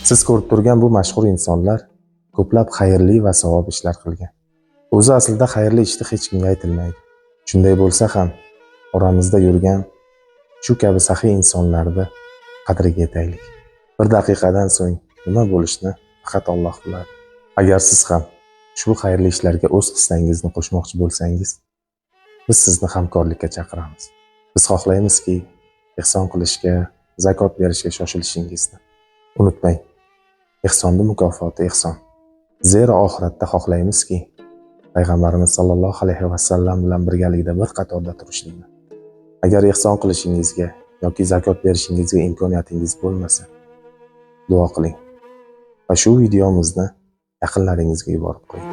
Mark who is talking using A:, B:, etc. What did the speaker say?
A: Siz ko'rib turgan bu mashhur insonlar ko'plab xayrli va savob ishlar qilgan. O'zi aslida xayrli ishni hech kimga aytilmaydi. Shunday bo'lsa ham oramizda yurgan shu kabi saxiy insonlarni qadriga yetaylik. Bir daqiqadan so'ng nima bo'lishini faqat Alloh biladi. Agar siz ham ushbu xayrli ishlarga o'z hissangizni qo'shmoqchi bo'lsangiz, biz sizni hamkorlikka chaqiramiz. Biz xohlaymizki, ehson qilishga, zakot berishga shoshilishingizni. Unutmang, ehsonni mukofoti ehson. Zero oxiratda xohlaymizki, payg'ambarimiz sollallohu alayhi vasallam bilan birgalikda bir qatorda turishlikni. Agar ehson qilishingizga yoki zakot berishingizga imkoniyatingiz bo'lmasa, duo qiling va shu videomizni yaqinlaringizga yuborib qo'ying.